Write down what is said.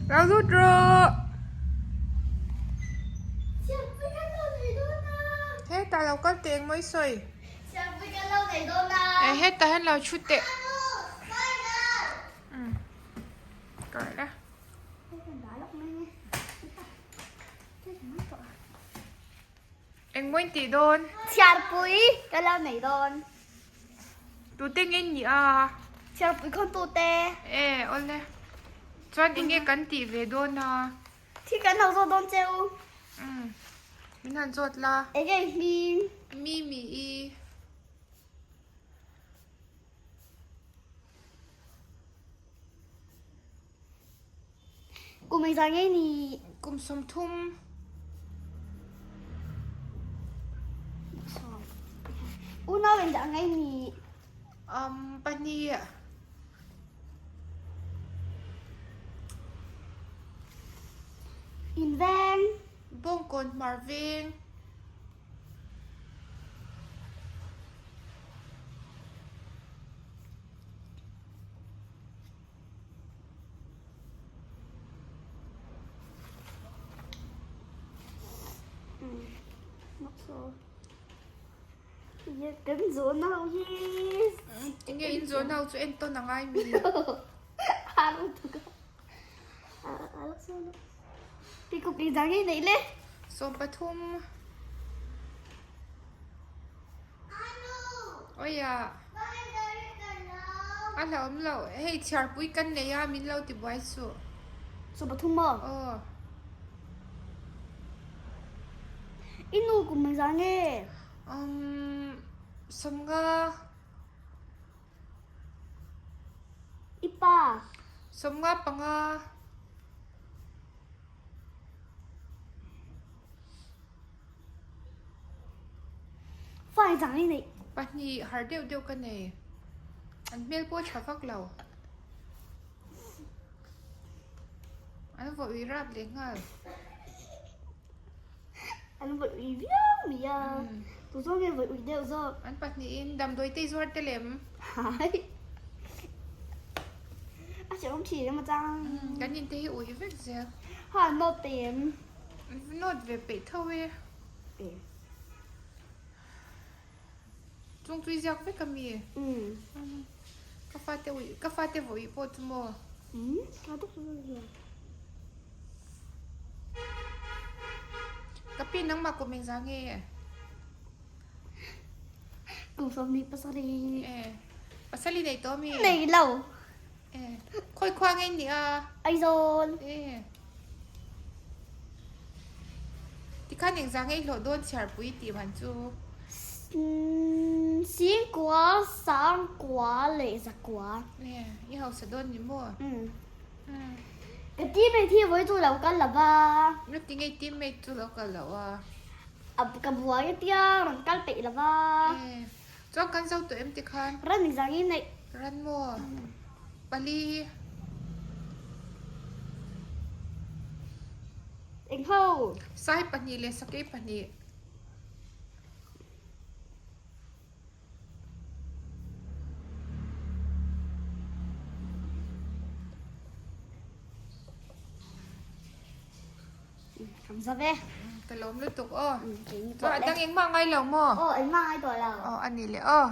Lo lut rawh. Hetah lo kal teh engmaw i sawi. Eh hetah hian lo thu teh. Umm ka rawn a. Engmaw in tih dawn? Chhiarpui ka lo nei dawn. Tute nge in nih a? Chhiarpui khawn tute. E awle. Chuan enge kan tih ve dawn a? Thil kan lo zawt dawn che u. Umm min han zawt la. Enge i hming? Mimi i. Kum engzah nge ni? Kum 30. Unau engzah nge ni? Um, 2. In veng. Bawngkawn hmar veng. Kan zawn ho hi. Enge in zawn ho chu entawn a ngai mi? Pick-up engzah nge neih le? 13. Awiah. A hlauhawm loh. Hei chhiarpui kan nei a, min lo ti buai suh. 13 maw? Aw. I nu kum engzah nge? Umm 50. I pa? 55. Fa engzah nge neih? 2 har deuh deuh ka nei. An hmel pawh tha vak lo. An vaw ui rap leh nghal. An vaw ui viau mai a. Tu zawk nge vaw ui deuh zawk? An pahnihin damdawi te i zuar te lem. Hai. A hrehawm thin em a chang. Kan in te hi ui vek zel. Ha note te em. Note ve peih tho e. Chung chu i ziak vek a mi? Ka fate ui, ka fate vawi pawh chu maw? Ka pi nangmah kum engzah nge? Kum 27. Eh, pasal i nei tawh a mi? Nei lo. Eh, khawi khua nge i nih a? Aizawl. Eh. Tikhan engzah nge i hlawh dawn chhiarpui tih man chu? Singkua, Sangkua leh Zakua. Eh, i hausa dawn ni maw? Umm. Ka teammate hi vawi chu lo kal lo va. Nga tinge i teammate chu lo kal loh a? Ka buai atia rawn kal peih lo va. Eh, chuan kan zo tawh em tikhan? Ran engzah nge neih? Ran maw? 4. Eng ho? Sai 2 leh sakei 2. Kan za ve. Ka lawm lutuk aw. Chuan a dang engmah ngai lo maw? Aw engmah ngai tawh lo. Aw a ni leh aw.